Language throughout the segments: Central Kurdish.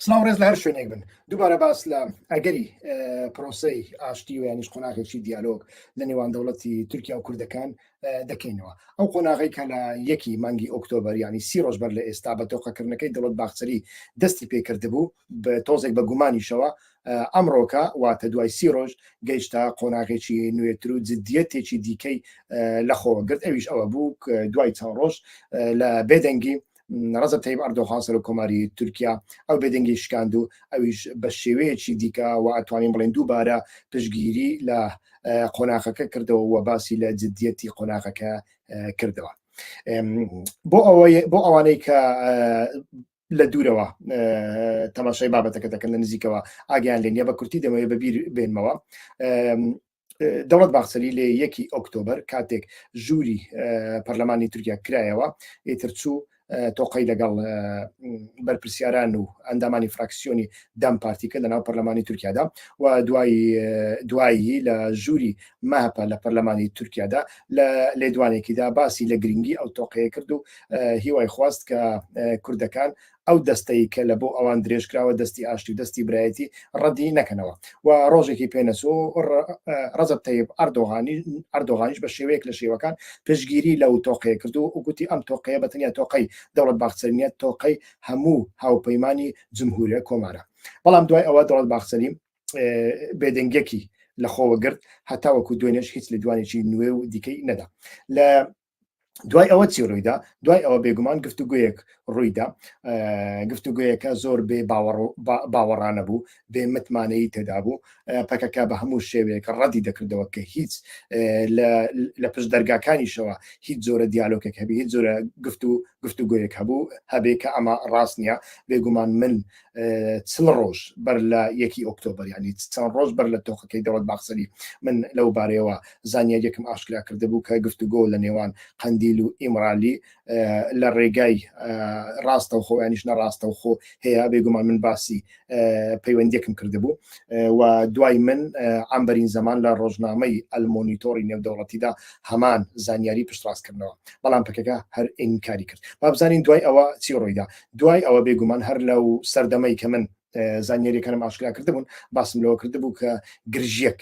سڵاو ڕێز لە هەر شوێنێک بن دووبارە باس لە ئەگەری پرۆسەی ئاشتی و یانیش قۆناغێکی دیالۆگ لە نێوان دەوڵەتی تورکیا و کوردەکان دەکەینەوە ئەو قۆناغی کە لە یەکی مانگی ئۆکتۆبەر ینی سی ڕۆژ بەر لە ئێستا بە تۆقەکردنەکەی دەوڵەت باخچەلی دەستی پێکردبوو بە تۆزێک بە گومانیشەوە ئەمڕۆکە واتە دوای سی ڕۆژ گەیشتە قۆناغێکی نوێتر و جدیەتێکی دیکەی لەخۆوە گرت ئەویش ئەوە بوو دوای چەند ڕۆژ لە بێدەنگی ڕەجەب تەیب ئەردۆغان سەرۆک کۆماری تورکیا ئەو بێدەنگی شکاند و ئەویش بە شێوەیەکی دیکە و ئەتوانین بڵێن دووبارە پشتگیری لە قۆناغەکە کردەوە و باسی لە جدیەتی قۆناغەکە کردەوە بۆ ئەوەی بۆ ئەوانەی کە لە دوورەوە تەماشای بابەتەکە دەکەن لە نزیکەوە ئاگیان لێ نیە بە کورتی دەمەوێت بەبیر بێنمەوە دەوڵەت باخچەلی لە یەکی ئۆکتۆبەر کاتێک ژووری پەرلەمانی تورکیا کرایەوە ئیتر چوو تۆقەی لەگەڵ بەرپرسیاران و ئەندامانی فراکسیۆنی دەم پارتی کرد لەناو پەرلەمانی تورکیادا و دوایی دوایی لە ژووری مەهەپە لە پەرلەمانی تورکیادا لە لێدوانێکیدا باسی لە گرنگی ئەو تۆقەیە کرد و هیوای خواست کە کوردەکان ئەو دەستەی کە لە بۆ ئەوان درێژکراوە دەستی ئاشتی و دەستی برایەتی ڕەدی نەکەنەوە و ڕۆژێکی پێنەچوو ڕەجەب تەیب ئەردۆغانی ئەردۆغانیش بە شێوەیەک لە شێوەکان پشتگیری لەو تۆقەیە کرد و گوتی ئەم تۆقەیە بە تەنیا تۆقەی دەوڵەت باخچەلی نییە تۆقەی هەموو هاوپەیمانی جمهوریە کۆمارە بەڵام دوای ئەوە دەوڵەت باخچەلی بێدەنگیەکی لەخۆوە گرت هەتاوەکو دوێنێش هیچ لێدوانێکی نوێ و دیکەی نەدا لە دوای ئەوە چی ڕوویدا دوای ئەوە بێگومان گفتوگویەک ڕوویدا گفتوگویەکە زۆر بێ باوەڕانە بوو بێ متمانەیی تێدا بوو پەکەکە بە هەموو شێوەیەک ڕەدی دەکردەوە کە هیچ لە پشت دەرگاکانیشەوە هیچ جۆرە دیالۆکێک هەبی هیچ جۆرە گفت و گفتوگویەک هەبوو هەبێ کە ئەمە ڕاست نییە بێگومان من چل ڕۆژ بەر لە یەکی ئۆکتۆبەر یعنی چەند ڕۆژ بەر لە تۆقەکەی دەوڵەت باخچەلی من لەو بارەیەوە زانیاریەکم ئاشکرا کردبوو کە گفتوگۆ لە نێوان قەندیل و ئیمرالی لە ڕێگای ڕاستەوخۆ یانیش نەڕاستەوخۆ هەیە بێگومان من باسی پەیوەندیەکم کردبوو و دوای من ئەمبەرین زەمان لە ڕۆژنامەی ئەلمۆنیتۆری نێودەوڵەتیدا هەمان زانیاری پشتڕاستکردنەوە بەڵام پەکەکە هەر ئینکاری کرد با بزانین دوای ئەوە چی ڕوویدا دوای ئەوە بێگومان هەر لەو سەردەمەی کە من زانیاریەکانم ئاشکرا کردبوون باسم لەوە کردبوو کە گرژیەک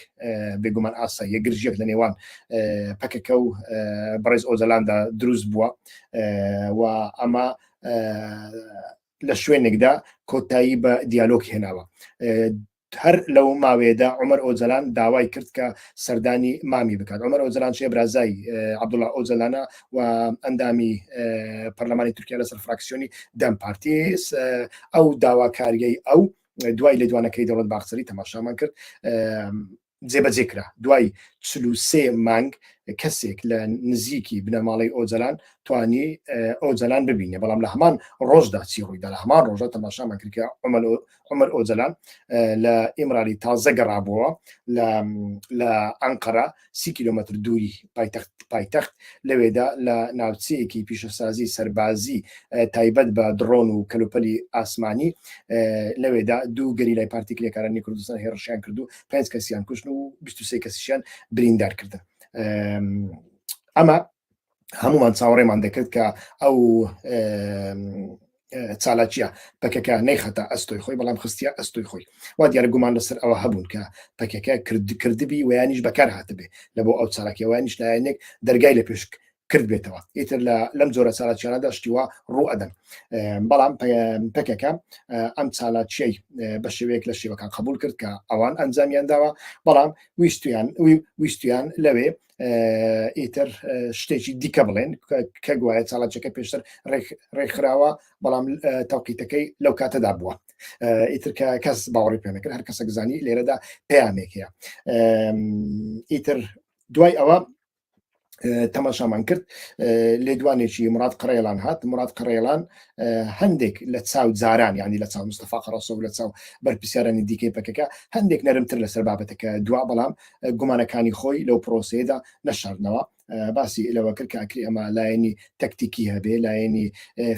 بێگومان ئاساییە گرژیەک لە نێوان پەکەکە و بەڕێز ئۆجەلاندا دروست بووە و ئەمە لە شوێنێکدا کۆتایی بە دیالۆگ هێناوە هەر لەو ماوەیەدا عومەر ئۆجەلان داوای کرد کە سەردانی مامی بکات. عومەر ئۆجەلان چێ برازای عەبدوڵا ئۆجەلانە و ئەندامی پەرلەمانی تورکیا لەسەر فراکسیۆنی دەم پارتی. ئەو داواکاریەی ئەو دوای لێدوانەکەی دەوڵەت باخچەلی تەماشامان کرد جێبەجێ کرا. دوای 43 مانگ کەسێک لە نزیکی بنەماڵەی ئۆجەلان توانی ئۆجەلان ببینێ، بەڵام لە هەمان ڕۆژدا چی ڕوویدا؟ لە هەمان ڕۆژدا تەماشامان کرد کە عومەر ئۆجەلان لە ئیمرالی تازە گەڕابووەوە لە ئەنقەرە سی کیلۆمەتر دووری پایتەخت پایتەخت لەوێدا لە ناوچەیەکی پیشەسازی سەربازی تایبەت بە دڕۆن و کەلوپەلی ئاسمانی لەوێدا دوو گەریلای پارتی کرێکارانی کوردستان هێڕشیان کرد و پێنج کەسیان کوشتن و 23 کەسیشیان بریندار کردن. ئەمە هەمومان چاوەڕێمان دەکرد کە ئەو چالاکیە پەکەکە نەیخەتە ئەستۆی خۆی بەڵام خستیە ئەستۆی خۆی وا دیارە گومان لەسەر ئەوە هەبوون کە پەکەکە کرد کردبی ویانیش بەکار هاتبێ لە بۆ ئەو چالاکیە ویانیش لایەنێک دەرگای لە پێشک کرد بێتەوە ئیتر لە لەم جۆرە چالاکیانەدا شتیوا ڕوو ئەدەن بەڵام پەکەکە ئەم چالاکیەی بە شێوەیەک لە شێوەکان قبول کرد کە ئەوان ئەنجامیان داوە بەڵام ویستیان ویستیان لەوێ ئیتر شتێکی دیکە بڵێن کە گوایە چالاکیەکە پێشتر ڕێکخراوە بەڵام تەوقیتەکەی لەو کاتەدا بووە ئیتر کە کەس باوەڕی پێ نەکرد هەر کەسێک زانی لێرەدا پەیامێک هەیە ئیتر دوای ئەوە تەماشامان کرد لێدوانێکی مراد قڕێڵان هات مراد قڕێڵان هەندێک لە چاو جاران یعنی لە چاو مستەفا قەرەسۆ لە چاو بەرپرسیارانی دیکەی پەکەکە هەندێک نەرمتر لەسەر بابەتەکە دوا بەڵام گومانەکانی خۆی لەو پرۆسەیەدا نەشاردنەوە. باسی لەوە کرد کە ئەکری ئەمە لایەنی تەکتیکی هەبێ، لایەنی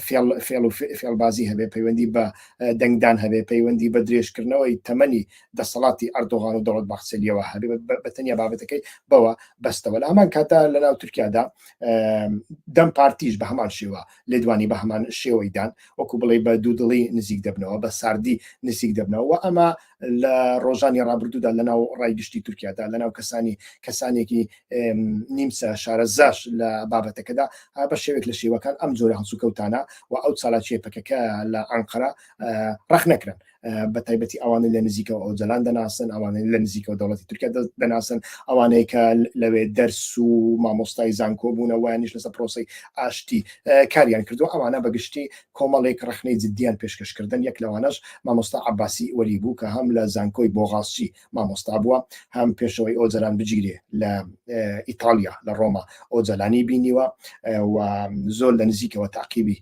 فێڵ فێڵ و فێڵبازی هەبێ، پەیوەندی بە دەنگدان هەبێ، پەیوەندی بە درێژکردنەوەی تەمەنی دەسەڵاتی ئەردۆغان و دەوڵەت باخچەلیەوە هەبێ، بە تەنیا بابەتەکەی بەوە بەستەوە. لە هەمان کاتدا لە ناو تورکیادا دەم پارتیش بە هەمان شێوە لێدوانی بە هەمان شێوەی دان، وەکو بڵێ بە دوودڵی نزیک دەبنەوە، بە ساردی نزیک دەبنەوە و ئەمە لە ڕۆژانی ڕابردوودا لە ناو ڕای گشتی تورکیادا لە ناو کەسانی کەسانێکی نیمچە شارەزاش لە بابەتەکەدا بە شێوێک لە شێوەکان ئەم جۆرە هەڵسوکەوتانە و ئەو چالاکیە پەکەکە لە ئەنقەرە ڕەخنەکرن بە تایبەتی ئەوانەی لە نزیکەوە ئۆجەلان دەناسن، ئەوانەی لە نزیکەوە دەوڵەتی تورکیا دەناسن، ئەوانەی کە لەوێ دەرس و مامۆستای زانکۆ بوونە وایانیش لەسەر پرۆسەی ئاشتی کاریان کردو، ئەوانە بەگشتی کۆمەڵێک ڕەخنەی جدیان پێشکەشکردن، یەک لەوانەش مامۆستا عەباسی وەلی بوو کە هەم لە زانکۆی بۆغازچی مامۆستا بووە، هەم پێشەوەی ئۆجەلان بگیرێ لە ئیتاڵیا لە ڕۆما ئۆجەلانی بینیوە و زۆر لە نزیکەوە تاقیبی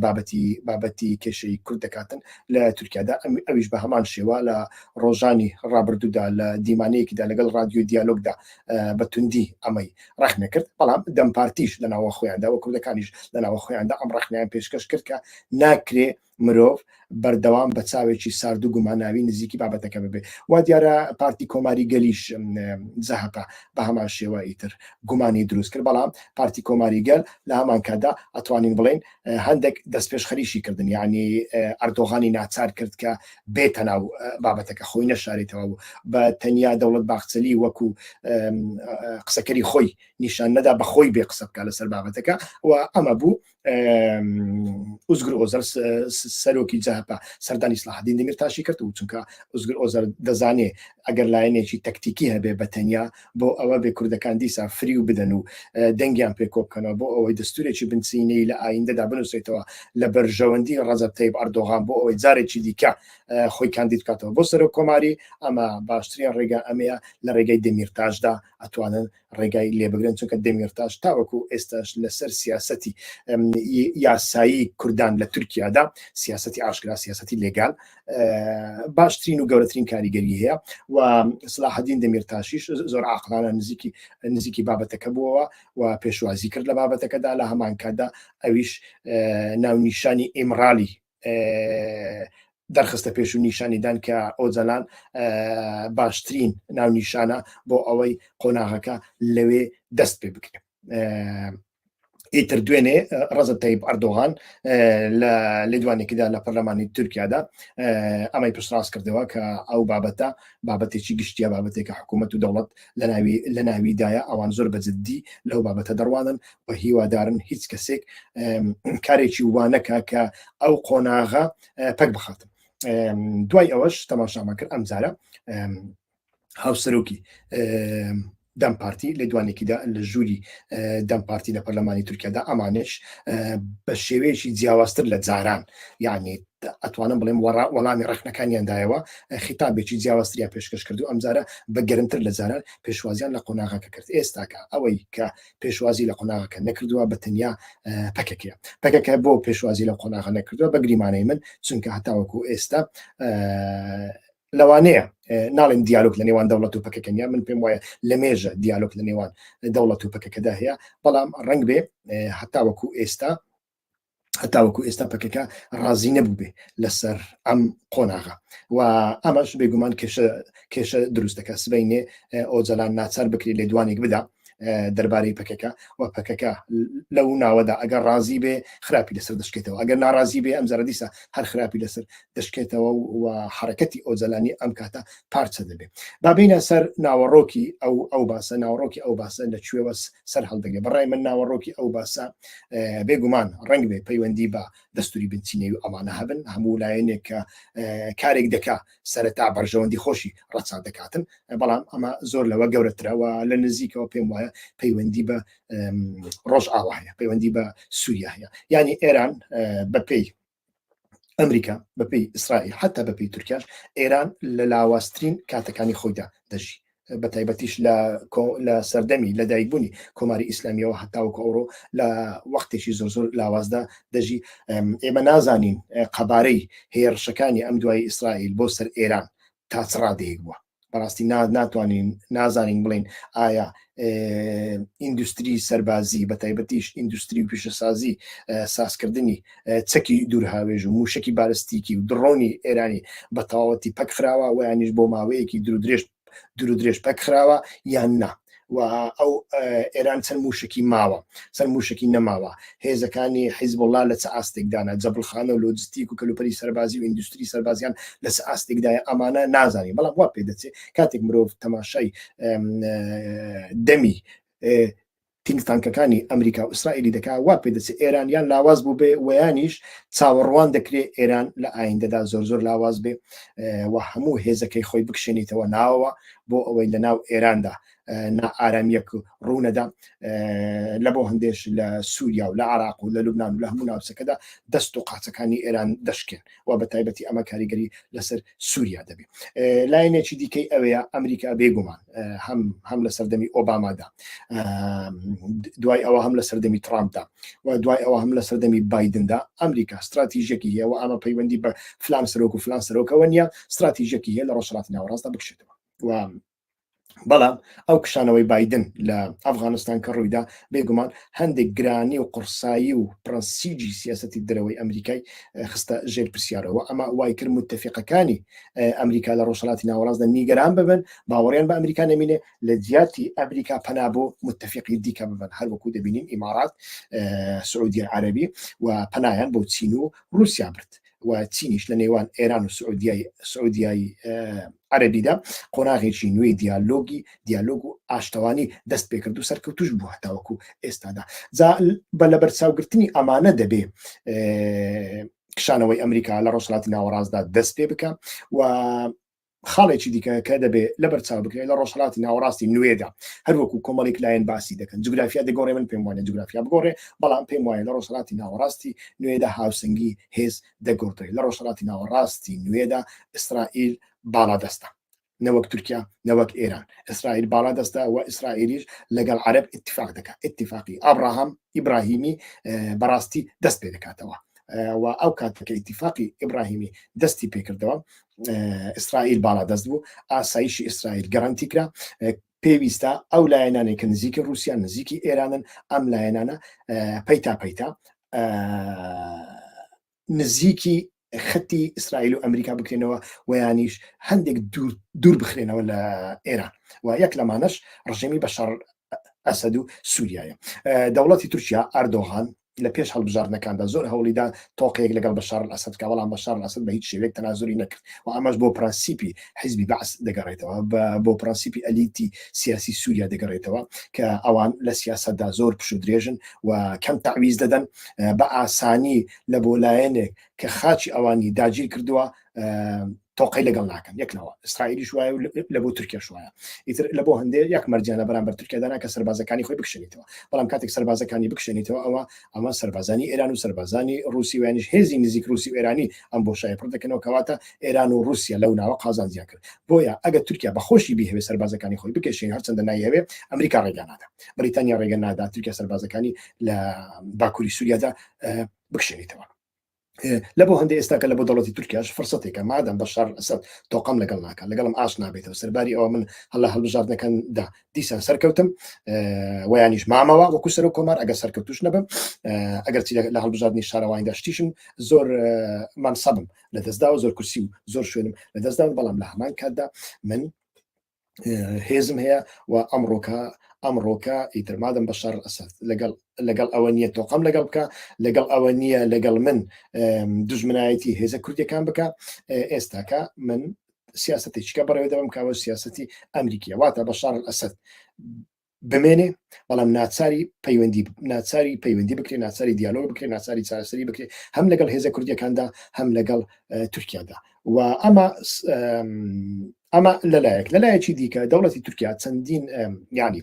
بابەتی بابەتی کێشەی کورد دەکاتن لە تورکیادا، ئەویش بە هەمان شێوە لە ڕۆژانی ڕابردوودا لە دیمانەیەکیدا لەگەڵ ڕادیۆی دیالۆگدا بە توندی ئەمەی ڕەخنە کرد. بەڵام دەم پارتیش لە ناوە خۆیاندا و کوردەکانیش لە ناوە خۆیاندا ئەم ڕەخنەیان پێشکەش کرد کە ناکرێ مرۆڤ بەردەوام بە چاوێکی سارد و گوماناوی نزیکی بابەتەکە ببێ. وا دیارە پارتی کۆماری گەلیش جەهەپە بە هەمان شێوە ئیتر گومانی دروست کرد، بەڵام پارتی کۆماری گەل لە هەمان کاتدا ئەتوانین بڵێین هەندێک دەستپێشخەریشی کردن، یعنی ئەردۆغانی ناچار کرد کە بێتە ناو بابەتەکە، خۆی نەشارێتەوە و بە تەنیا دەوڵەت باخچەلی وەکو قسەکەری خۆی نیشان نەدا، بە خۆی بێ قسە بکە لەسەر بابەتەکە و ئەمە بوو ئۆزگر ئۆزەل سەرۆکی جەهەپە سەردانی سلاحدین دەمیرتاشی کرد و چونکە ئۆزگر ئۆزەل دەزانێ ئەگەر لایەنێکی تەکتیکی هەبێ بە تەنیا بۆ ئەوە بێ کوردەکان دیسان فریو بدەن و دەنگیان پێ کۆ بکەنەوە بۆ ئەوەی دەستورێکی بنچینەی لە ئایندەدا بنووسێتەوە لە بەرژەوەندی ڕەجەب تەیب ئەردۆغان بۆ ئەوەی جارێکی دیکە خۆی کاندید بکاتەوە بۆ سەرۆک کۆماری، ئەمە باشترین ڕێگا ئەمەیە لە ڕێگای دەمیرتاشدا ئەتوانن ڕێگای لێبگرن، چونکە دەمیرتاش تاوەکو ئێستاش لەسەر سیاسەتی یاسایی کوردان لە تورکیادا، سیاسەتی ئاشکرا، سیاسەتی لێگال باشترین و گەورەترین کاریگەری هەیە و سلاحەدین دەمیرتاشیش زۆر عاقڵانە نزیکی نزیکی بابەتەکە بووەوە و پێشوازی کرد لە بابەتەکەدا. لە هەمان کاتدا ئەویش ناونیشانی ئیمرالی دەرخستە پێش و نیشانی دان کە ئۆجەلان باشترین ناونیشانە بۆ ئەوەی قۆناغەکە لەوێ دەست پێ بکرێت. ئیتر دوێنێ ڕەجەب تەیب ئەردۆغان لە لێدوانێکیدا لە پەرلەمانی تورکیادا ئەمەی پشتڕاست کردەوە کە ئەو بابەتە بابەتێکی گشتیە، بابەتێکە حکوومەت و دەوڵەت لە ناویدایە، ئەوان زۆر بە جددی لەو بابەتە دەڕوانن و هیوادارن هیچ کەسێک کارێکی وا نەکا کە ئەو قۆناغە پەک بخات. دوای ئەوەش تەماشامان کرد ئەمجارە هاوسەرۆکی دەم پارتی لە دوانێکیدا لە ژووری دەم پارتی لە پەرلەمانی تورکیادا ئەمانش بە شێوەیەکی جیاوازتر لە جاران، یعنی ئەتوانم بڵێم وەڵامی ڕەخنەکانیان دایەوە، خیتابێکی جیاوازتریان پێشکەش کرد و ئەمجارە بە گەرمتر لە جاران پێشوازیان لە قۆناغەکە کرد. ئێستاکە ئەوەی کە پێشوازی لە قۆناغەکە نەکردووە بە تەنیا پەکەکەیە. پەکەکە بۆ پێشوازی لە قۆناغە نەکردووە؟ بە گریمانەی من چونکە هەتاوەکو ئێستا لەوانەیە ناڵێم دیالۆگ لە نێوان دەوڵەت و پەکەکە نیە، من پێم وایە لە مێژە دیالۆگ لە نێوان دەوڵەت و پەکەکەدا هەیە، بەڵام ڕەنگ بێ هەتاوەکو ئێستا هەتاوەکو ئێستا پەکەکە ڕازی نەبوو بێ لەسەر ئەم قۆناغە و ئەمەش بێگومان کێشە کێشە دروست دەکات. سبینێ ئۆجەلان ناچار بکرێت لێدوانێک بدا دەربارەی پەکەکە و پەکەکە لەو ناوەدا ئەگەر ڕازی بێ خراپی لەسەر دەشکێتەوە، ئەگەر ناڕازی بێ ئەم جارە دیسا هەر خراپی لەسەر دەشکێتەوە و حرەکەتی ئۆجەلانی ئەم کاتە پارچە دەبێ. با بینە سەر ناوەڕۆکی ئەو ئەو باسە. ناوەڕۆکی ئەو باسە لە کوێوە سەر هەڵدەگرێ؟ بەڕای من ناوەڕۆکی ئەو باسە بێگومان ڕەنگ بێ پەیوەندی بە دەستوری بنچینەی و ئەمانە هەبن. هەموو لایەنێک کە کارێک دەکا سەرەتا بەرژەوەندی خۆشی ڕەچاو دەکاتن، بەڵام ئەمە زۆر لەوە گەورەترەوە لە نزیکەوە پێم وایە پەیوەندی بە ڕۆژئاوا هەیە، پەیوەندی بە سووریا هەیە. یعنی ئێران بەپێی ئەمریکا، بەپێی ئیسرائیل، حتا بەپێی تورکیاش ئێران لە لاوازترین کاتەکانی خۆیدا دەژی، بە تایبەتیش لە لە سەردەمی لەدایکبوونی کۆماری ئیسلامیەوە هەتاوەکو ئەوڕۆ لە وەختێکی زۆر زۆر لاوازدا دەژی. ئێمە نازانین قەبارەی هێرشەکانی ئەم دوای ئیسرائیل بۆ سەر ئێران تا چ ڕادەیەک بووە. بەڕاستی ناتوانین نازانین بڵین ئایا ئیندوستری سەربازی بە تایبەتیش ئیندوستری و پیشەسازی سازکردنی چەکی دوورهاوێژ و موشکی بالستیکی و دڕۆنی ئێرانی بە تەواوەتی پەکخراوە ویانیش بۆ ماوەیەکی درودرێژ درودرێژ پەکخراوە یان نا و ئەو ئێران چەند موشکی ماوە چەند موشکی نەماوە هێزەکانی حیزبوڵڵا لە چ ئاستێکدانە جەبلخانە و لۆجستیک و کەلوپەلی سەربازی و ئیندوستری سەربازیان لە چ ئاستێکدایە ئەمانە نازانین بەڵام وا پێدەچێت کاتێک مرۆڤ تەماشای دەمی think tank ەکانی ئەمریکا و ئیسرائیلی دەکا وا پێدەچێت ئێران یان لاواز بوو بێ ویانیش چاوەڕوان دەکرێت ئێران لە ئایندەدا زۆر زۆر لاواز بێ و هەموو هێزەکەی خۆی بکشێنیتەوە ناوەوە بۆ ئەوەی لە ناو ئێراندا نائارامیەک ڕوونەدا لە بۆ هەندێش لە سووریا و لە عراق و لە لوبناان و لە هەموو ناوچەکەدا دەست و قاچەکانی ئێران دەشکێن و بە تایبەتی ئەمە کاریگەری لەسەر سووریا دەبێت لایەنێکی دیکەی ئەوەیە ئەمریکا بێگومان هەم هەم لە سەردەمی ئۆبامادا دوای ئەوە هەم لە سەردەمی ترامپدا و دوای ئەوە هەم لە سەردەمی بایدندا ئەمریکا استراتیژێکی هەیە و ئەمە پەیوەندی بە فلان سەرۆک و فلان سەرۆکەوە نییە استراتیژێکی هەیە لە ڕۆژهەڵاتی ناوەڕاستدا بکشێتەوە و بەڵام ئەو کشانەوەی بایدن لە ئەفغانستان کە ڕوویدا بێگومان هەندێک گرانی و قورسایی و پرەنسیجی سیاستی دەرەوەی ئەمریکای خستە ژێر پرسیارەوە ئەمە وای کرد متتەفقەکانی ئەمریکا لە ڕۆژهەڵاتی ناوەڕاستدا نیگەران ببن باوەڕیان بە ئەمریکا نەمینێ لە جیاتی ئەمریکا پەنا بۆ متتەفقی دیکە ببن هەروەکو دەبینین ئیمارات سعودیە عەربی و پەنایان بۆ چین و رووسیا برد و چینیش لە نێوان ئێران و سعودیای سعودیای عەربیدا قۆناغێکی نوێی دیالۆگی دیالۆگ و ئاشتەوانی دەست پێکرد و سەرکەوتوش بوو هەتاوەکو ئێستادا جا بە لەبەرچاوگرتنی ئەمانە دەبێ کشانەوەی ئەمریکا لە ڕۆژهەڵاتی ناوەڕاستدا دەست پێ بکە و خاڵێکی دیکە کە دەبێ لەبەر چاو بکرێت لە ڕۆژهەڵاتی ناوەڕاستی نوێدا هەروەکو کۆمەڵێک لایەن باسی دەکەن جوگرافیا دەگۆڕێ من پێم وانە جوگرافیا بگۆڕێ بەڵام پێم وایە لە ڕۆژهەڵاتی ناوەڕاستی نوێدا هاوسەنگی هێز دەگۆڕدرێ لە ڕۆژهەڵاتی ناوەڕاستی نوێدا ئیسرائیل باڵادەستە نەوەک تورکیا نەوەک ئێران ئیسرائیل باڵا دەستە و ئیسرائیلیش لەگەڵ عەرب اتفاق دەکات اتفاقی ئابراهام ئیبراهیمی بەڕاستی دەست پێ دەکاتەوە و ئەو کاتەکە ئیتیفاقی ئیبراهیمی دەستی پێکردەوە ئیسرائیل باڵا دەست بوو ئاسایشی ئیسرائیل گەرانتی کرا پێویستە ئەو لایەنانێک کە نزیکی رووسیا نزیکی ئێرانن ئەم لایەنانە پەیتا پەیتا نزیکی خەتی ئیسرائیل و ئەمریکا بکرێنەوە ویانیش هەندێک دوور بخرێنەوە لە ئێران و یەک لەمانەش ڕژێمی بەشار ئەسەد و سووریایە دەوڵەتی تورکیا ئەردۆغان لە پێش هەڵبژاردنەکاندا زۆر هەوڵیدا تۆقەیەک لەگەڵ بەشار ئەسەد بکا بەڵام بەشار ئەسەد بە هیچ شێوەیەک تەنازولی نەکرد و ئەمەش بۆ پرەنسیپی حیزبی بەعس دەگەڕێتەوە بۆ پرەنسیپی ئەلیتی سیاسی سووریا دەگەڕێتەوە کە ئەوان لە سیاسەتدا زۆر پشودرێژن و کەم تەعویز دەدەن بە ئاسانی لە بۆ لایەنێک کە خاچی ئەوانی داگیر کردووە تۆقەی لەگەڵ ناکەن یەکلەوە ئیسرائیلیش وایە و لە بۆ تورکیاش وایە ئیتر لە بۆ هەندێ یەک مەرجیان لە بەرامبەر تورکیا دانا کە سەربازەکانی خۆی بکشێنیتەوە بەڵام کاتێک سەربازەکانی بکشێنیتەوە ئەوە ئەمە سەربازانی ئێران و سەربازانی رووسی ویانیش هێزی نزیک رووسی و ئێرانی ئەم بۆشایە پڕ دەکەنەوە کەواتە ئێران و رووسیا لەو ناوە قازانجیان کرد بۆیە ئەگەر تورکیا بە خۆشی بیهەوێ سەربازەکانی خۆی بکێشێن هەرچەندە نایهەوێ ئەمریکا ڕێگا نادا بریتانیا ڕێگە نادا تورکیا سەربازەکانی لە باکووری سووریادا بکشێنیتەوە لە بۆ هەندێک ئێستا کە لە بۆ دەوڵەتی تورکیاش فرسەتێکە مادەم بەشار ئەسەد تۆقەم لەگەڵ ناکە لەگەڵم ئاش نابێتەوە سەرباری ئەوە من هەڵە هەڵبژاردنەکەندا دیسان سەرکەوتم ویانیش مامەوە وەکو سەرۆک کۆمار ئەگەر سەرکەوتوش نەبم ئەگەر چی لە هەڵبژاردننی شارەوانیدا شتیشم زۆر مەنسەبم لە دەستدا و زۆر کورسی و زۆر شوێنم لە دەستدا بەڵام لە هەمان کاتدا من هێزم هەیە و ئەمڕۆکە ئەمڕۆکە ئیتر مادەم بەشار ئەسەد لەگەڵ لەگەڵ ئەوە نییە تۆقەم لەگەڵ بکە لەگەڵ ئەوە نییە لەگەڵ من دژمنایەتی هێزە کوردەکان بکە ئێستاکە من سیاستێکیکە بەڕێوە دەبم کاوە سیاستی ئەمریکیە واتە بەشار ئەسەد بمێنێ بەڵام ناچاری پەیوەندی ناچاری پەیوەندی بکرێ ناچاری دیالۆگ بکرێ ناچاری چارەسەری بکرێ هەم لەگەڵ هێزە کوردیەکاندا هەم لەگەڵ تورکیادا و ئەمە ئەمە لەلایەک لەلایەکی دیکە دەوڵەتی تورکیا چەندین ینی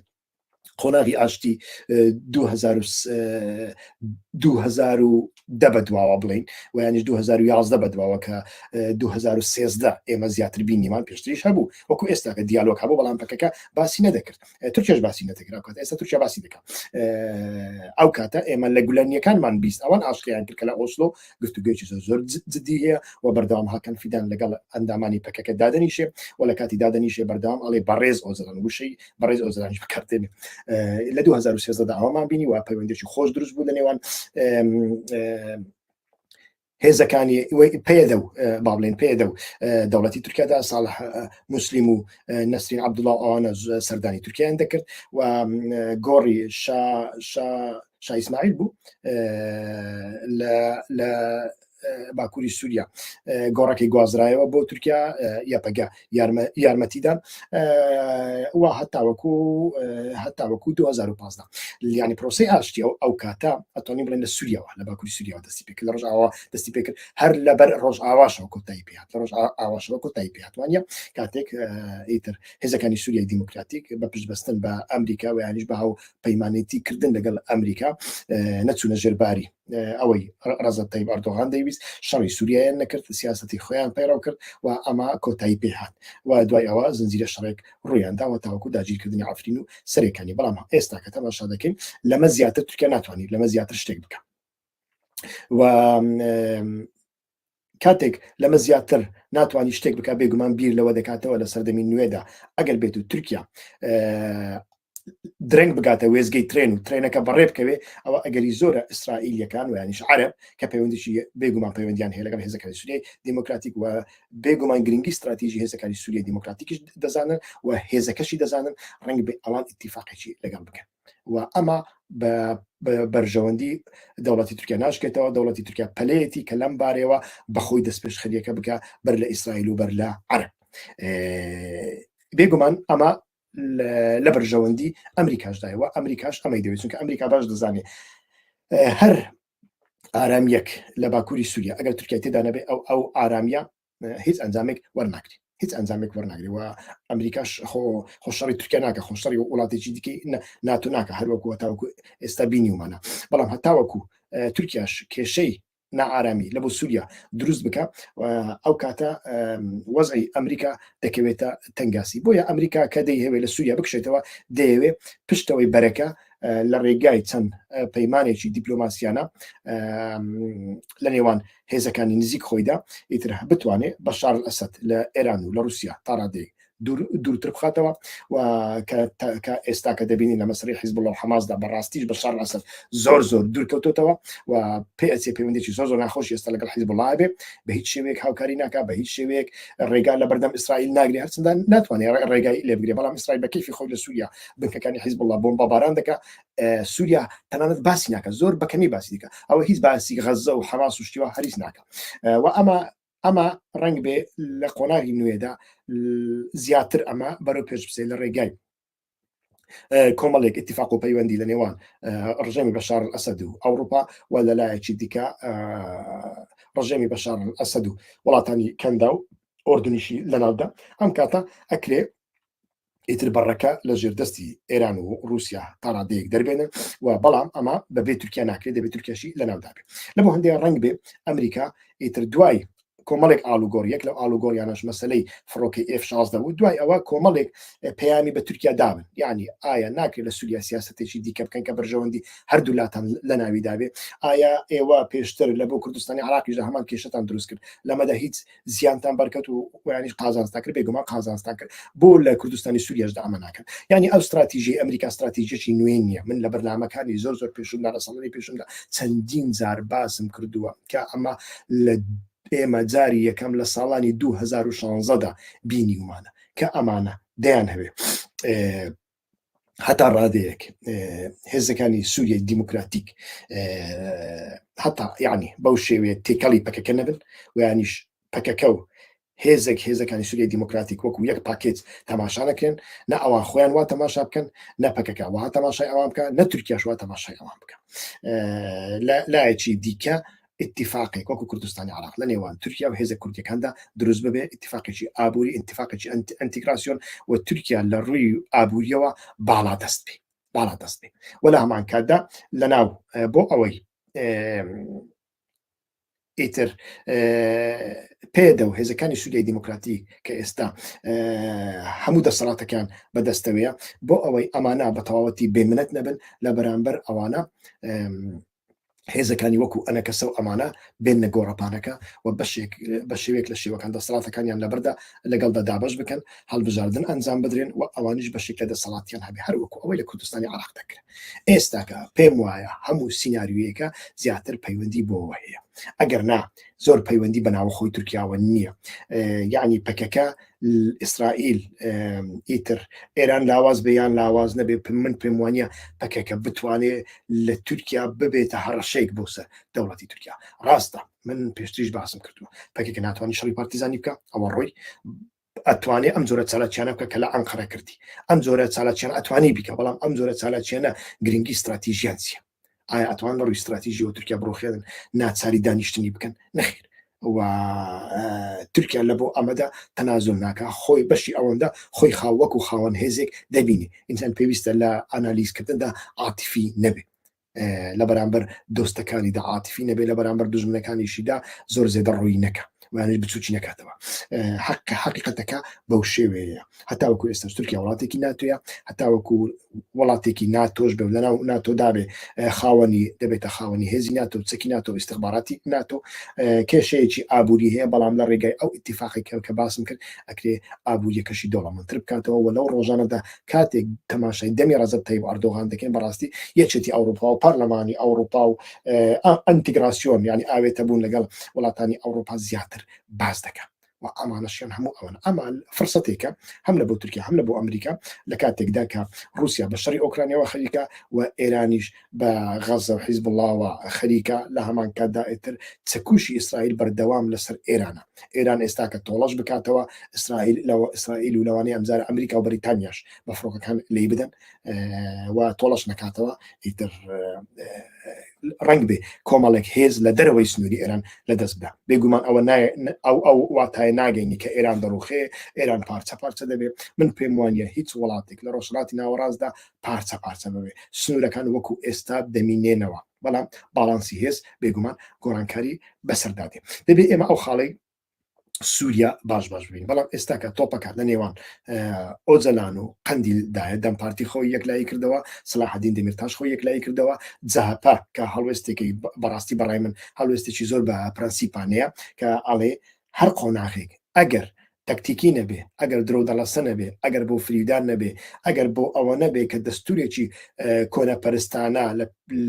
قۆناغی ئاشتی 2023. 2010 بەدواوە بڵین و یانیش 2011 بەدواوە کە 2013 ئێمە زیاتر بینیمان پێشتریش هەبوو وەکو ئێستا کە دیالۆگ هەبوو بەڵام پەکەکە باسی نەدەکرد تورکیاش باسی نەدەکرد ئەو کاتە ئێستا تورکیا باسی دەکات ئەو کاتە ئێمە لە گولەنیەکانمان 20 ئەوان ئاشکریان کرد کە لە ئۆسلۆ گفتوگوێکی زۆر زۆر جدی هەیە و بەردەوام هاکان فیدان لەگەڵ ئەندامانی پەکەکە دادەنیشێ و لە کاتی دادەنیشێ بەردەوام ئەڵێ بەڕێز ئۆزەلان وشەی بەڕێز ئۆزەلانیش بەکاردێنێ لە 2013 دا ئەوەمان بینی و پەیوەندێکی خۆش دروست بوو لە نێوان هێزەکانی پەیەدە و با بڵێن پەیەدە و دەوڵەتی تورکیادا ساڵح موسلیم و نەسرین عەبدوڵا ئەوانە سەردانی تورکیان دەکرد و گۆڕی شا شا شا ئیسماعیل بوو لە باکووری سووریا گۆڕەکەی گوازرایەوە بۆ تورکیا یەپەگە یارمەتیدان و هەتاوەکو هەتاوەکو 2015 یانی پرۆسی ئاشتی ئەو ئەو کاتە ئەتوانین بڵێن لە سووریاوە لە باکووری سووریاوە دەستی پێکرد لە ڕۆژئاوا دەستی پێکرد هەر لەبەر ڕۆژئاواشەوە کۆتایی پێهات لە ڕۆژ ئاواشەوە کۆتایی پێهاتوانە کاتێک ئیتر هێزەکانی سووریای دیموکراتیک بە پشتبەستن بە ئەمریکا و یانیش بە هاو پەیمانێتی کردن لەگەڵ ئەمریکا نەچوونە ژێرباری ئەوەی ڕەجەب تەیب ئەردۆغان دەیویست شەڕی سووریایان نەکرد سیاستی خۆیان پەیڕەو کرد و ئەمە کۆتایی پێهات و دوای ئەوە زنجیرە شەڕێک ڕوویانداوە تاوەکو داگیرکردنی عەفرین و سەرێکانی بەڵام ئێستا کە تەماشا دەکەین لەمە زیاتر تورکیا ناتوانێت لەمە زیاتر شتێک بکە و کاتێک لەمە زیاتر ناتوانانی شتێک بک بێگومان بیر لەوە دەکاتەوە لە سەردەمی نوێدا ئەگەر بێت و تورکیا درەنگ بگاتە وێزگەی ترێن و ترێنەکە بەڕێ بکەوێ ئەوە ئەگەری زۆرە ئیسرائیلیەکان و یانیش عەرب کە پەیوەندیی بێگومان پەیوەندیان هەیە لەگەڵ هێزەکانی سووریای دیموکراتیک و بێگومان گرنگی استراتیژی هێزەکانی سووریای دیموکراتیکیش دەزانن و هێزەکەشی دەزانن ڕەنگ بێ ئەوان ئیتیفاقێکی لەگەڵ بکەن و ئەمە بە بەرژەوەندی دەوڵەتی تورکیا ناشکێتەوە دەوڵەتی تورکیا پەلەیەتی کە لەم بارەوە بەخۆی دەستپێشخەریەکە بکە بەر لە ئیسرائیل و بەر لە عەرب بێگومان ئەمە لە بەرژەوەندی ئەمریکاشدایە و ئەمریکاش ئەمەی دەوێت چونکە ئەمریکا باش دەزانێت هەر ئارامیەک لە باکووری سووریا ئەگەر تورکیا تێدا نەبێ ئەو ئەو ئارامیە هیچ ئەنجامێک وەرناگری هیچ ئەنجامێک وەرناگری و ئەمریکاش خۆ خۆشەڕی تورکیا ناکە خۆشەڕی وڵاتێکی دیکەی ناتۆ ناکە هەروەکو تاوەکو ئێستا بینیومانە بەڵام هەتاوەکو تورکیاش کێشەی نائارامی لە بۆ سووریا دروست بکە ئەو کاتە وەزعی ئەمریکا دەکەوێتە تەنگاسی بۆیە ئەمریکا کە دەیهەوێت لە سووریا بکشێتەوە دەیەوێ پشتەوەی بەرەکە لە ڕێگای چەند پەیمانێکی دیپلۆماسیانە لە نێوان هێزەکانی نزیک خۆیدا ئیتر بتوانێت بەشار ئەسەد لە ئێران و لە رووسیا تا ڕادەیەک دوورتر بخاتەوە و کە ئێستا کە دەبینین لە مەسەلەی حیزبوڵڵا و حەماسدا بەڕاستیش بەشار ئەسەد زۆر زۆر دوور کەوتۆتەوە و پێ ئەچێ پەیوەندێکی زۆر زۆر ناخۆش ئێستا لەگەڵ حیزبوڵڵا بێ بە هیچ شێوەیەک هاوکاری ناکا بە هیچ شێوەیەک ڕێگا لە بەردەم ئیسرائیل ناگرێ هەرچەندە ناتوانێت ڕێگای لێ بگرێ بەڵام ئیسرائیل بە کەیفی خۆی لە سووریا بنکەکانی حیزبوڵڵا بۆمباباران دەکا سووریا تەنانەت باسی ناکە زۆر بەکەمی باسی دەکا ئەوە هیچ باسی غەزە و حەماس و شتیوا هەریز ناکە و ئەمە ئەمە ڕەنگ بێ لە قۆناغی نوێدا زیاتر ئەمە بەرەو پێش بچێت لە ڕێگای کۆمەڵێک اتفاق و پەیوەندی لە نێوان ڕژێمی بەشار ئەسەد و ئەوروپا و لەلایەکی دیکە ڕژێمی بەشار ئەسەد و وڵاتانی کەندا و ئۆردنیشی لەناودا ئەم کاتە ئەکرێ ئیتر بەڕەکە لە ژێر دەستی ئێران و رووسیا تا ڕادەیەک دەربێنن و بەڵام ئەمە بەبێ تورکیا ناکرێت دەبێت تورکیاشی لەناودا بێت لە بۆ هەندێک ڕەنگ بێ ئەمریکا ئیتر دوای کۆمەڵێک ئالوگۆڕ یەک لەو ئالوگۆڕیانەش مەسلەی فڕۆکەی F16 بوو دوای ئەوە کۆمەڵێک پەیامی بە تورکیا دابن یعنی ئایا ناکرێت لە سووریا سیاستێکی دیکە بکەن کە بەرژەوەندی هەردوو لاتان لە ناویدا بێ ئایا ئێوە پێشتر لە بۆ کوردستانی عراقیش لە هەمان کێشتان دروست کرد لەمەدا هیچ زیانتان بەرکەت و یانیش قازانجتان کرد بێگومان قازانجتان کرد بۆ لە کوردستانی سووریاشدا ئەمە ناکەن یعنی ئەو استراتیژی ئەمریکا استراتیژێکی نوێ نییە من لە بەرنامەکانی زۆر زۆر پێشومدا لە ساڵانی پێشمدا چەندین جار باسم کردووە کە ئەمە لە ئێمە جاری یەکەم لە ساڵانی 2016دا بینیومانە کە ئەمانە دەیان هەوێ هەتا ڕادەیەک هێزەکانی سووریای دیموکراتیک هەتا یعنی بەو شێوەیە تێکەڵی پەکەکە نەبن ویانیش پەکەکە و هێزێک هێزەکانی سووریای دیموکراتیک وەکو یەک پاکێت تەماشا نەکرێن نە ئەوان خۆیان وا تەماشا بکەن نە پەکەکە وا تەماشای ئەوان بکە نە تورکیاش وا تەماشای ئەوان بکە لایەکی دیکە ئیتیفاقێک وەکو کوردستانی عراق لە نێوان تورکیا و هێزە کوردیەکاندا دروست ببێ، ئیتیفاقێکی ئابووری، ئینتیفاقێکی ئەنتیگراسیۆن و تورکیا لە ڕووی ئابووریەوە باڵادەست بێ باڵادەست بێ و لە هەمان کاتدا لە ناو بۆ ئەوەی. ئیتر پێدە و هێزەکانی سووریای دیموکراتی کە ئێستا هەموو دەسەڵاتەکان بەدەستەوەیە بۆ ئەوەی ئەمانە بە تەواوەتی بێمنەت نەبن لە بەرامبەر ئەوانە هێزەکانی وەکو ئەنەکەسە و ئەمانە بێنە گۆڕەپانەکە و بەشێک بە شێوەیەک لە شێوەکان دەسەڵاتەکانیان لەبەردا لەگەڵدا دابەش بکەن هەڵبژاردن ئەنجام بدرێن و ئەوانیش بەشێک لە دەسەڵاتیان هەبێ هەر وەکو ئەوەی لە کوردستانی عراق دەکرێت ئێستاکە پێم وایە هەموو سیناریۆیەکە زیاتر پەیوەندی بۆەوە هەیە ئەگەر نا زۆر پەیوەندی بە ناوەخۆی تورکیاوە نییە یعنی پەکەکە ئیسرائیل ئیتر ئێران لاواز بێ یان لاواز نەبێ من پێم وانە پەکەکە بتوانێت لە تورکیا ببێتە هەڕەشەیەک بۆ سەر دەوڵەتی تورکیا ڕاستە من پێشتریش باسم کردووە پەکەکە ناتوانانی شەڕی پارتیزانی بکە ئەوە ڕۆی ئەتوانێ ئەم جۆرە چالاکیانە بکە کە لە ئەنقەرە کردی ئەم جۆرە چالاکیان ئەتوانی بیکە بەڵام ئەم جۆرە چالاکیانە گرنگی استراتیژیان چیە ئایا ئەتوان لە ڕووی استراتیژیەوە تورکیا بڕوخێنن ناچاری دانیشتنی بکەن نەخێر و تورکیا لە بۆ ئەمەدا تەنازول ناکە خۆی بەشی ئەوەندە خۆی خاوەک و خاوەن هێزێک دەبینی ئینسان پێویستە لە ئانالیزکردندا عاتیفی نەبێ لە بەرامبەر دۆستەکانیدا عاتفی نەبێ لە بەرامبەر دوژمنەکانیشیدا زۆر زێدە ڕووی نەکە وانش بچوکی نەکاتەوە حەق حقیقەتەکە بەو شێوەیە هەتاوەکو ئێستا تورکیا وڵاتێکی ناتۆیە هەتاوەکو وڵاتێکی ناتۆش بێ لەناو ناتۆ دابێ خاوەنی دەبێتە خاوەنی هێزی ناتۆ چەکی ناتۆ ئیستخباراتی ناتۆ کێشەیەکی ئابووری هەیە بەڵام لە ڕێگای ئەو ئیتیفاقی کە کە باسم کرد ئەکرێ ئابووریەکەشی دەوڵەمەندتر بکاتەوە و لەو ڕۆژانەدا کاتێک تەماشای دەمی ڕەجەب تەیب ئەردۆغان دەکەین بەڕاستی یەکێتی ئەوروپا و پەرلەمانی ئەوروپا و ئەنتیگراسیۆن یعنی ئاوێتە بوون لەگەڵ وڵاتانی ئەوروپا زیاتر باس دەکەن و ئەمانەشیان هەموو ئەوەن ئەمان فرسەتێکە هەم لە بۆ تورکیا هەم لە بۆ ئەمریکا لە کاتێکدا کە رووسیا بە شەڕی ئۆکرانیاوە خەریکە و ئێرانیش بە غەزە و حیزبوڵڵاوە خەریکە، لە هەمان کاتدا ئیتر چەکوشی ئیسرائیل بەردەوام لەسەر ئێرانە. ئێران ئێستا کە تۆڵەش بکاتەوە، ئیسرائیل لەوە ئیسرائیل و لەوانەیە ئەمجارە ئەمریکا و بەریتانیاش بە فڕۆکەکان لێی بدەن و تۆڵەش نەکاتەوە، ئیتر ڕەنگ بێ کۆمەڵێک هێز لە دەرەوەی سنووری ئێران لەدەست بدا. بێگومان ئەوە ئەو ئەو واتایە ناگەینی کە ئێران دەڕوخێ، ئێران پارچە پارچە دەبێ. من پێم وانییە هیچ وڵاتێک لە ڕۆژهەڵاتی ناوەڕاستدا پارچە پارچە ببێ سنوورەکان وەکو ئێستا دەمینێنەوە بەڵام باڵانسی هێز بێگومان گۆڕانکاری بەسەردا دێ دەبێ ئێمە ئەو خاڵی سووریا باش باش ببین بەڵام ئێستا کە تۆپەکە لە نێوان ئۆجەلان و قەندیل دایە دەم پارتی خۆی یەکلایی کردەوە سلاحدین دەمیرتاش خۆی یەکلایی کردەوە جەهەپە کە هەڵوێستێکی بەڕاستی بەڕای من هەڵوێستێکی زۆر بە پرەنسیپانەیە کە ئەڵێ هەر قۆناغێک ئەگەر تەکتیکی نەبێ، ئەگەر درۆودەڵەسە نەبێ، ئەگەر بۆ فریودان نەبێ، ئەگەر بۆ ئەوە نەبێ کە دەستوورێکی کۆنەپەرستانە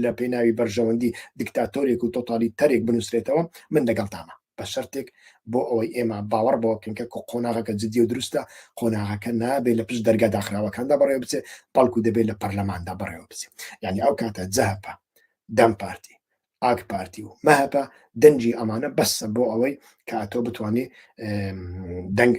لە پێناوی بەرژەوەندی دیکتاتۆرێک و تۆتالیتەرێک بنووسرێتەوە، من لەگەڵتامە. بە شەرتێک بۆ ئەوەی ئێمە باوەڕ بەوە بکەین کە قۆناغەکە جدی و دروستە، قۆناغەکە نابێ لە پشت دەرگا داخراوەکاندا بەڕێوە بچێ، بەڵکو دەبێ لە پەرلەماندا بەڕێوە بچێ. یانی ئەو کاتە جەهەپە، دەم پارتی، ئاک پارتی و مەهەپە دەنگی ئەمانە بەسە بۆ ئەوەی کە ئەتۆ بتوانێ دەنگ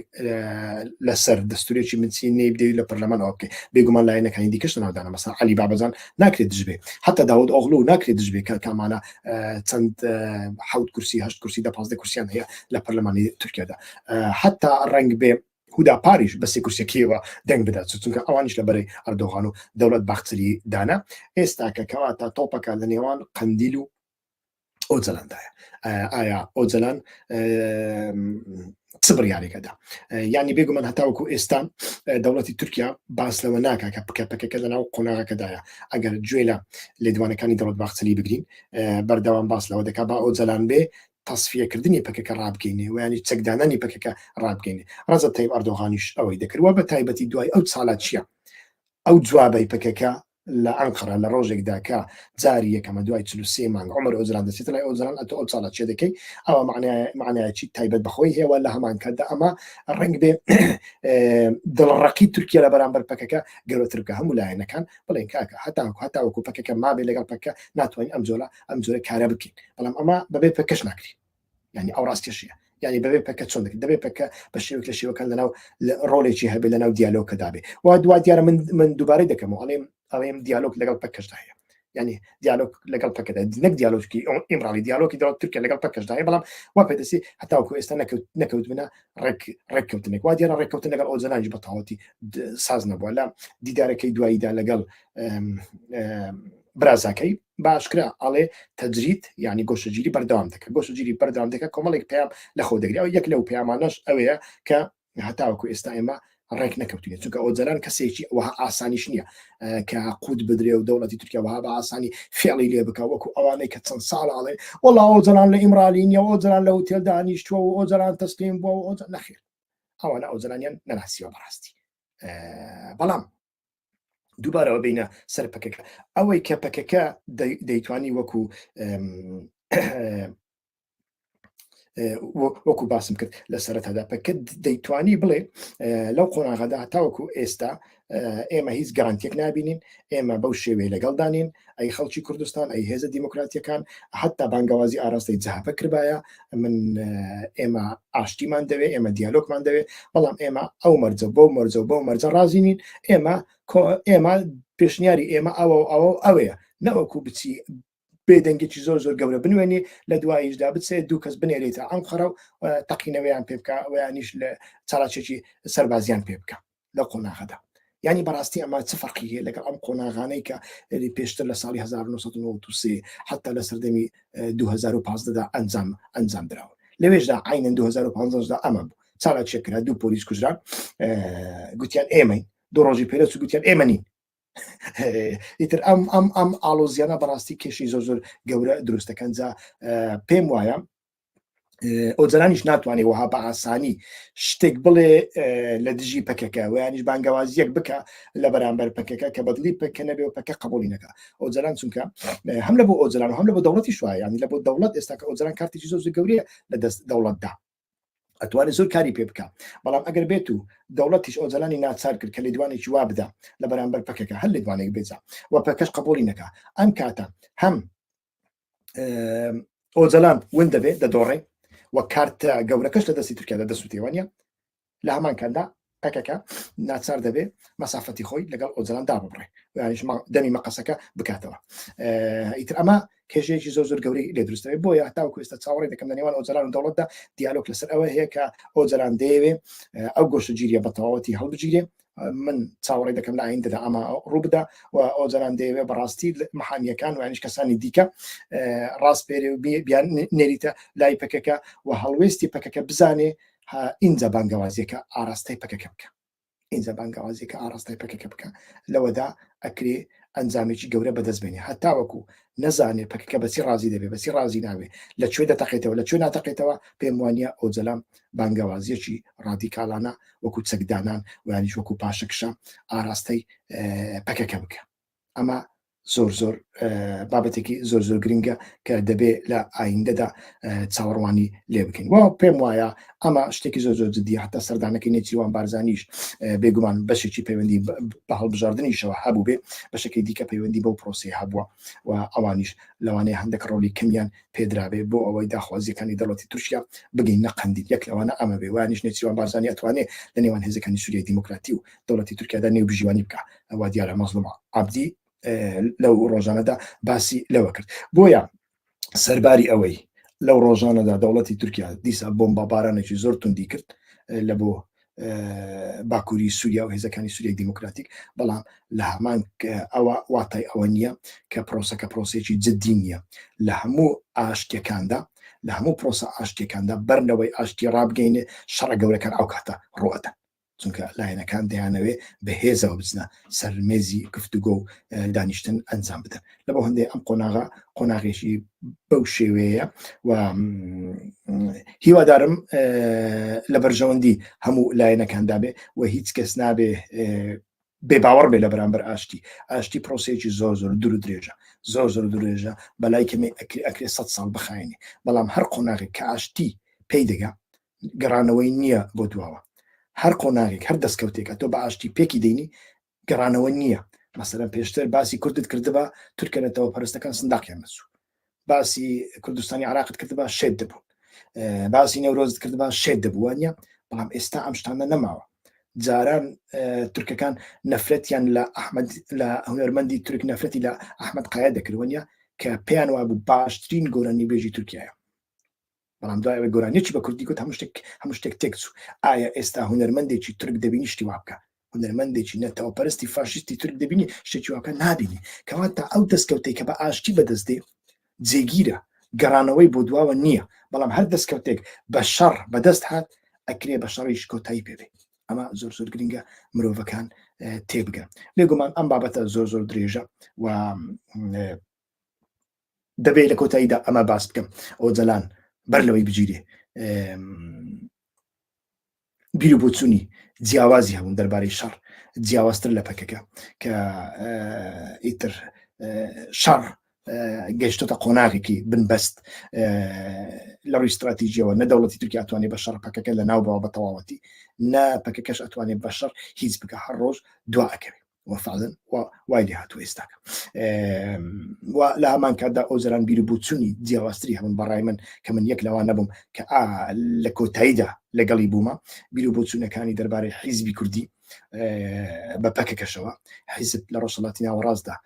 لەسەر دەستورێکی منچی نەی بدەیت لە پەرلەمان ئەوە بکەیت بێگومان لایەنەکانی دیکەش ناودانە مەسا علی بابەجان ناکرێت دژبێ حتا داود ئۆغلو ناکرێت دژبێ کە کامانە چەند حوت کورسی هەشت کورسی دە 15 کورسیان هەیە لە پەرلەمانی تورکیادا حتا ڕەنگ بێ هودا پاریش بە سێ کورسیەکەیەوە دەنگ بدات چونکە ئەوانیش لە بەرەی ئەردۆغان و دەوڵەت باخچەلی دانا ئێستاکە کەواتە تۆپەکە لە نێوان قەندیل و ئۆجەلاندایە ئایا ئۆجەلان چ بڕیارێکەدا یعنی بێگومان هەتاوەکو ئێستا دەوڵەتی تورکیا باس لەوە ناکە کە پکە پەکەکە لەناو قۆناغەکەدایە ئەگەر گوێ لە لێدوانەکانی دەوڵەت باخچەلی بگرین بەردەوام باس لەوە دەکا با ئۆجەلان بێ تەسفیەکردنی پەکەکە ڕابگەینێ و یانی چەکدانانی پەکەکە ڕابگەینێ. ڕەجەب تەیب ئەردۆغانیش ئەوەی دەکرد و بە تایبەتی دوای ئەو چالاکییە، ئەو جوابەی پەکەکە لە ئەنقەرە لە ڕۆژێکدا کە جاری یەکەمە دوای 43 مانگ عومەر ئۆجەلان دەچێتە لای ئۆجەلان ئەتۆ ئەو چالاکییە دەکەی ئەوە معنایەکی تایبەت بە خۆی هەیە و لە هەمان کاتدا ئەمە ڕەنگ بێ دڵڕەقی تورکیا لە بەرامبەر پەکەکە گەورەتر بکە هەموو لایەنەکان بڵێن کاکە هەتاکو هەتاوەکو پەکەکە مابێ لەگەڵ پەکە ناتوانین ئەم جۆرە ئەم جۆرە کارە بکەین بەڵام ئەمە بەبێ پەکەش ناکرێت یعنی ئەو ڕاستیشیە یعنی بەبێ پەکە چۆن دەکرێت دەبێ پەکە بە شێوەک لە شێوەکان لەناو ڕۆلێکی هەبێ لەناو دیالۆکەدا بێ و دوا دیارە من من دووبارەی دەکەمەوە ئەڵێم ئەڵێم دیالۆک لەگەڵ پەکەشدا هەیە یعنی دیالۆک لەگەڵ پەکەدا نەک دیالۆکی ئیمراڵی دیالۆکی دەوڵەت تورکیا لەگەڵ پەکەشدا هەیە بەڵام وا پێدەستی هەتاوەکو ئێستا نەکەوت نەکەوت منە ڕێک ڕێککەوتنێک وا دیارە ڕێککەوتن لەگەڵ ئۆجەلانیش بە تەواوەتی ساز نەبووە لە دیدارەکەی دواییدا لەگەڵ برازاکەی باشکرا ئەڵێ تەجرید یعنی گۆشەگیری بەردەوام دەکە گۆشەگیری بەردەوام دەکە کۆمەڵێک پەیام لە خۆ دەگرێت ئەو یەک لەو پەیامانەش ئەوەیە کە هەتاوەکو ئێستا ئێمە ڕێک نەکەوتوینە چونکە ئۆجەلان کەسێکی وەها ئاسانیش نییە کە قوت بدرێ و دەوڵەتی تورکیا وەها بە ئاسانی فێڵی لێ بکە وەکو ئەوانەی کە چەند ساڵ ئەڵێ وەڵا ئۆجەلان لە ئیمرالی نییە ئۆجەلان لە هوتێل دانیشتووە و ئۆجەلان تەسلیم بووە و ئۆجەلان نەخێر ئەوانە ئۆجەلانیان نەناسیوە بەڕاستی بەڵام دووبارەوە بینە سەر پەکەکە ئەوەی کە پەکەکە دەیتوانی وەکو وەکو باسم کرد لە سەرەتادا پەکە دەیتوانی بڵێ لەو قۆناغەدا تاوەکو ئێستا ئێمە هیچ گەرانتێک نابینین ئێمە بەو شێوەیە لەگەڵدانین ئەی خەڵکی کوردستان ئەی هێزە دیموکراتیەکان حتا بانگەوازی ئاراستەی جەهەپە کردبایە من ئێمە ئاشتیمان دەوێ ئێمە دیالۆکمان دەوێ بەڵام ئێمە ئەو مەرجە بەو مەرجە و بەو مەرجە ڕازی نین ئێمە ئێمە پێشنیاری ئێمە ئەوە و ئەوە و ئەوەیە نەوەکو بچی بێدەنگێکی زۆر زۆر گەورە بنوێنی لە دواییشدا بچێت دوو کەس بنێرێتە ئەنقەرە و تەقینەوەیان پێ بکە ویانیش لە چالاکێکی سەربازیان پێ بکە لە قۆناغەدا یعنی بەڕاستی ئەمە چ فەرقی هەیە لەگەڵ ئەم قۆناغانەی کە پێشتر لە ساڵی 1993 حتا لە سەردەمی 2015 دا ئەنجام ئەنجام دراون لەوێشدا عینەن 2015 دا ئەمە بوو چالاکیە کرا دوو پۆلیس کوژران گوتیان ئێمەین دوو ڕۆژی پێرە چ گوتیان ئێمە نین ئیتر ئەم ئەم ئەم ئاڵۆزیانە بەڕاستی کێشی زۆر زۆر گەورە دروستەکەن جا پێم وایە ئۆجەلانیش ناتوانێت وەها بە ئاسانی شتێک بڵێ لە دژی پەکەکە ویانیش بانگەوازیەک بکە لە بەرامبەر پەکەکە کە بەدڵی پەکە نەبێ و پەکە قبولی نەکە ئۆجەلان چونکە هەم لە بۆ ئۆجەلان و هەم لە بۆ دەوڵەتی شوایە ینی لە بۆ دەوڵەت ئێستا کە ئۆجەلان کارتێکی زۆر زۆر گەورەیە لە دەست دەوڵەتدا ئەتوانێت زۆر کاری پێ بکە بەڵام ئەگەر بێت و دەوڵەتیش ئۆجەلانی ناچار کرد کە لێدوانێکی وا بدا لە بەرامبەر پەکەکە هەر لێدوانێک بێجا و پەکەش قبولی نەکا ئەم کاتە هەم ئۆجەلان ون دەبێت دەدۆڕێ و کارتە گەورەکەش لە دەستی تورکیا دەسوتێوانە لە هەمان کاتدا پەکەکە ناچار دەبێ مەسافەتی خۆی لەگەڵ ئۆجەلان داببڕێ یانیش دەمی مەقەسەکە بکاتەوە ئیتر ئەمە کێشەیەکی زۆر زۆر گەورەی لێ دروست دەبێت بۆیە هەتاوەکو ئێستا چاوەڕێ دەکەم لە نێوان ئۆجەلان و دەوڵەتدا دیالۆگ لەسەر ئەوە هەیە کە ئۆجەلان دەیەوێ ئەو گۆشەگیریە بە تەواوەتی هەڵبگیرێ من چاوەڕێ دەکەم لە ئایندەدا ئەمە ڕووبدا و ئۆجەلان دەیەوێ بەڕاستی محامیەکان و یانیش کەسانی دیکە ڕاست پێرێ و بیان نێریتە لای پەکەکە و هەڵوێستی پەکەکە بزانێ ئینجا بانگەوازیەکە ئاراستەی پەکەکە بکە ئینجا بانگەوازیەکە ئاراستەی پەکەکە بکە لەوەدا ئەکرێ ئەنجامێکی گەورە بەدەست بێنێ هەتاوەکو نەزانێ پەکەکە بەچی ڕازی دەبێ بەچی ڕازی ناوێ لە کوێ دەتەقێتەوە لە کوێ ناتەقێتەوە پێم وانە ئۆجەلان بانگەوازیەکی ڕادیکالانە وەکو چەکدانان ویانیش وەکو پاشەکشە ئاراستەی پەکەکە بکە ئەمە زۆر زۆر بابەتێکی زۆر زۆر گرنگە کە دەبێ لە ئایندەدا چاوەڕوانی لێ بکەین و پێم وایە ئەمە شتێکی زۆر زۆر جدی حتا سەردانەکەی نێچیروان بارزانیش بێگومان بەشێکی پەیوەندی بە هەڵبژاردنیشەوە هەبوو بێ بەشەکەی دیکە پەیوەندی بەو پرۆسی هەبووە و ئەوانیش لەوانەیە هەندێک ڕۆلی کەمیان پێدرابێ بۆ ئەوەی داخوازیەکانی دەوڵەتی تورکیا بگەین نە قەندیل یەک لەوانە ئەمە بێ وانیش نێچیروان بارزانی ئەتوانێ لە نێوان هێزەکانی سووریای دیموکراتی و دەوڵەتی تورکیادا نێوبژیوانی بکە وا دیارە مەزڵوم عەبدی لەو ڕۆژانەدا باسی لەوە کرد بۆیە سەرباری ئەوەی لەو ڕۆژانەدا دەوڵەتی تورکیا دیسا بۆمبا بارانێکی زۆر توندی کرد لە بۆ باکووری سووریا و هێزەکانی سووریای دیموکراتیک بەڵام لە هەمان ئەوە واتای ئەوە نییە کە پرۆسەکە پرۆسێکی جددی نییە لە هەموو ئاشتیەکاندا لە هەموو پرۆسە ئاشتیەکاندا بەرلەوەی ئاشتی ڕابگەینێ شەڕە گەورەکان ئەو کاتە ڕوئەدەن چونکە لایەنەکان دەیانەوێ بە هێزەوە بچنە سەر مێزی گفتوگۆ و دانیشتن ئەنجام بدەن لە بۆ هەندێک ئەم قۆناغە قۆناغێکی بەو شێوەیە و هیوادارم لە بەرژەوەندی هەموو لایەنەکاندا بێ و هیچ کەس نابێ بێ باوەڕ بێ لە بەرامبەر ئاشتی ئاشتی پرۆسەیەکی زۆر زۆر دوور درێژە زۆر زۆر درێژە بەلای کەمێ ئەکرێ ئەکرێ 100 ساڵ بخایەنێ بەڵام هەر قۆناغێک کە ئاشتی پێی دەگا گەڕانەوەی نییە بۆ دواوە هەر قۆناغێک هەر دەستکەوتێک ئەتۆ بە ئاشتی پێکی دەینی گەڕانەوە نییە مەسەرەن پێشتر باسی کوردت کردبا تورکە نەتەوە پەرستەکان سنداقیان نەچوو باسی کوردستانی عراقت کردبا شێت دەبوو باسی نەورۆزت کردبا شێت دەبوو نیە بەڵام ئێستا ئەم شتانە نەماوە جاران تورکەکان نەفرەتیان لە ئەحمد لە هونەرمەندی تورک نەفرەتی لە ئەحمد قایا دەکردوەنیە کە پێیان وابوو باشترین گۆرانی بێژی تورکایە بەڵام دوای ئەوەی گۆرانیەکی بە کوردی گوت هەموو شتێک هەموو شتێک تێک چوو ئایا ئێستا هونەرمەندێکی تورک دەبینی شتی وا بکە؟ هونەرمەندێکی نەتەوەپەرستی فاشیستی تورک دەبینی شتێکی واکە نابینی. کەواتە ئەو دەستکەوتەی کە بە ئاشتی بەدەست دێ جێگیرە، گەڕانەوەی بۆ دواوە نییە، بەڵام هەر دەستکەوتێک بە شەڕ بەدەست هات ئەکرێ بە شەڕیش کۆتایی پێ بێ. ئەمە زۆر زۆر گرنگە مرۆڤەکان تێبگەن. بێگومان ئەم بابەتە زۆر زۆر درێژە و دەبێت لە کۆتاییدا ئەمە باس بکەم. ئۆجەلان بەر لەوەی بگیرێ بیر و بۆچوونی جیاوازی هەبوون دەربارەی شەڕ، جیاوازتر لە پەکەکە کە ئیتر شەڕ گەشتۆتە قۆناغێکی بنبەست لە ڕووی استراتیژیەوە. نە دەوڵەتی تورکیا ئەتوانێت بە شەڕ پەکەکە لە ناو بەوە بە تەواوەتی، نە پەکەکەش ئەتوانێت بە شەڕ هیچ بکە، هەر ڕۆژ دوا ئەکەوێت وفعلا وای لێ هاتووە ئێستاکە. و لە هەمان کاتدا ئۆجەلان بیر و بۆچوونی جیاوازتری هەبوون بەڕای من، کە من یەک لەوان نەبووم کە ئا لە کۆتاییدا لەگەڵی بوومە، بیر و بۆچوونەکانی دەربارەی حیزبی کوردی بە پەکەکەشەوە. حیزب لە ڕۆژهەڵاتی ناوەڕاستدا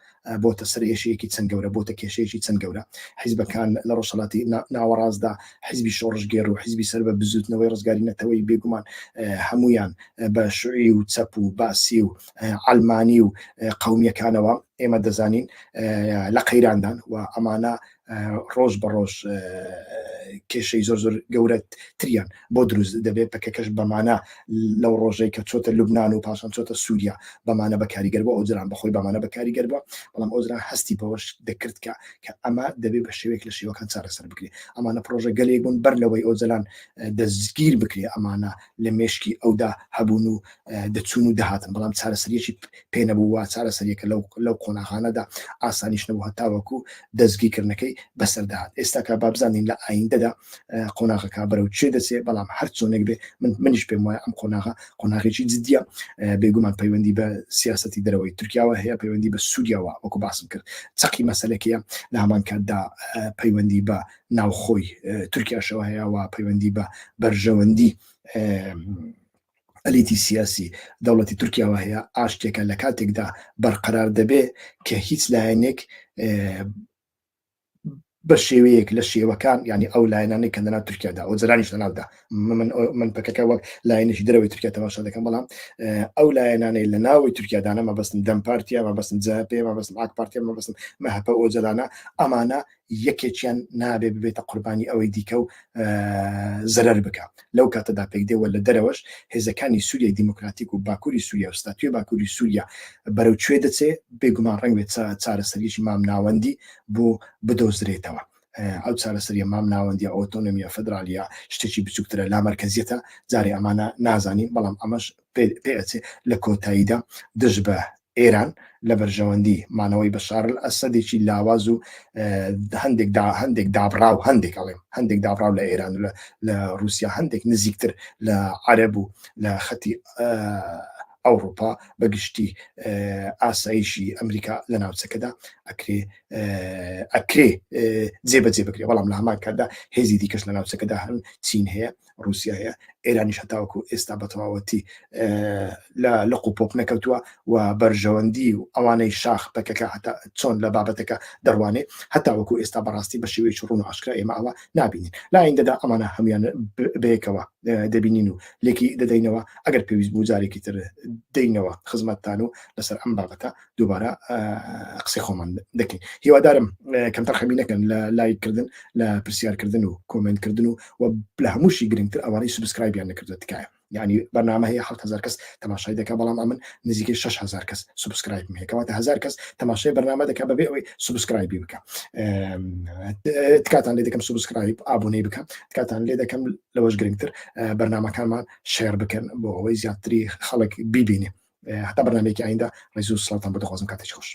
بۆتە سەرئێشەیەکی چەند گەورە، بۆتە کێشەیەکی چەند گەورە. حیزبەکان لە ڕۆژهەڵاتی ناوەڕاستدا، حیزبی شۆڕشگێڕ و حیزبی سەر بە بزووتنەوەی ڕزگاری نەتەوەیی، بێگومان هەمویان بە شوعی و چەپ و باسی و عەلمانی و قەومیەکانەوە ئێمە دەزانین لە قەیراندان و ئەمانە ڕۆژ بە ڕۆژ کێشەی زۆر زۆر گەورەتریان بۆ دروست دەبێت. پەکەکەش بەمانە لەو ڕۆژەی کە چۆتە لوبناان و پاشان چۆتە سووریا بەمانە بە کاریگەر بووە. ئۆجەلان بەخۆی بەمانە بە کاریگەر بووە، بەڵام ئۆجەلان هەستی بەوەش دەکرد کە کە ئەمە دەبێت بە شێوەیەک لە شێوەکان چارەسەر بکرێت. ئەمانە پرۆژە گەلێک بوون بەر لەوەی ئۆجەلان دەستگیر بکرێت، ئەمانە لە مێشکی ئەودا هەبوون و دەچوون و دەهاتن، بەڵام چارەسەریەکی پێ نەبوو و چارەسەریەکە لەو قۆناغانەدا ئاسانیش نەبوو هەتاوەکو دەستگیرکردنەکەی بەسەر دەهات. ئێستاکە با بزانین لە ئایندەدا قۆناغەکە بەرەو چێ دەچێ، بەڵام هەر چۆنێک بێ من منیش پێم وایە ئەم قۆناغە قۆناغێکی جدیە. بێگومان پەیوەندی بە سیاسەتی دەرەوەی تورکیاوە هەیە، پەیوەندی بە سووریاوە وەکو باسم کرد چەقی مەسەلەکەیە، لە هەمان کاتدا پەیوەندی بە ناوخۆی تورکیاشەوە هەیە و پەیوەندی بە بەرژەوەندی ئەلیتی سیاسی دەوڵەتی تورکیاوە هەیە. ئاشتێکە لە کاتێکدا بەرقەرار دەبێ کە هیچ لایەنێک بە شێوەیەک لە شێوەکان، یعنی ئەو لایەنانەی کە لەناو تورکیادا ئۆجەلانیش لەناودا، من من پەکەکە وەک لایەنێکی دەرەوەی تورکیا تەماشا دەکەم، بەڵام ئەو لایەنانەی لە ناوی تورکیادانە، مەبەستم دەم پارتیا، مەبەستم جەهەپێ، مەبەستم ئاک پارتیا، مەبەستم مەهەپە ئۆجەلانە، ئەمانە یەکێکیان نابێ ببێتە قوربانی ئەوەی دیکە و زەرەر بکا. لەو کاتەدا پێکدێ و لە دەرەوەش هێزەکانی سوریای دیموکراتیک و باکوری سوریا و ستاتوی باکوری سوریا بەرەو کوێ دەچێ، بێگومان ڕەنگ بێت چارەسەریەکی مامناوەندی بۆ بدۆزرێتەوە. ئەو چارەسەریە مامناوەندیە، ئۆتۆنۆمیە، فدرالیە، شتێکی بچووکترە، لامەرکەزیەتە، جارێ ئەمانە نازانین، بەڵام ئەمەش پێ ئەچێ لە کۆتاییدا دژ بە ئێران لە بەرژەوەندی مانەوەی بەشار ئەسەدێکی لاواز و هەندێک دا هەندێک دابڕاو، هەندێک ئەڵێم هەندێک دابڕاو لە ئێران و لە رووسیا، هەندێک نزیکتر لە عەرەب و لە خەتی ئەوروپا بە گشتی ئاسایشی ئەمریکا لە ناوچەکەدا ئەکرێ ئەکرێ جێبەجێ بکرێ. بەڵام لە هەمان کاتدا هێزی دیکەش لە ناوچەکەدا هەن، چین هەیە، رووسیا هەیە، ئێرانیش هەتاوەکو ئێستا بە تەواوەتی لە لق و پۆپ نەکەوتووە و بەرژەوەندی و ئەوانەی شاخ پەکەکە هەتا چۆن لە بابەتەکە دەڕوانێ هەتاوەکو ئێستا بەڕاستی بە شێوەیەکی ڕوون و ئاشکرا ئێمە ئەوە نابینین. لە ئایندەدا ئەمانە هەمویان بەیەکەوە دەبینین و لێکی دەدەینەوە. ئەگەر پێویست بوو جارێکی تر دەینەوە خزمەتتان و لەسەر ئەم بابەتە دووبارە قسەی خۆمان دەکەین. هیوادارم کەمتەر خەمی نەکەن لە لایک کردن، لە پرسیارکردن و comment کردن و لە هەمووشی گرنگتر ئەوانەی subscribe یان نەکردووە تکایە. یعنی بەرنامە هەیە 7000 کەس تەماشای دەکا، بەڵام ئەمن نزیکەی 6000 کەس subscribe م هەیە، کەواتە 1000 کەس تەماشای بەرنامە دەکا بەبێ ئەوەی subscribe ی بکە. تکاتان لێ دەکەم subscribe ئابوونەی بکە، تکاتان لێ دەکەم لەوەش گرنگتر بەرنامەکانمان share بکەن بۆ ئەوەی زیاتری خەڵک بیبینێ. هەتا بەرنامەیەکی ئایندە ڕێز و سڵاوتان بۆ دەخوازم. کاتێکی خۆش.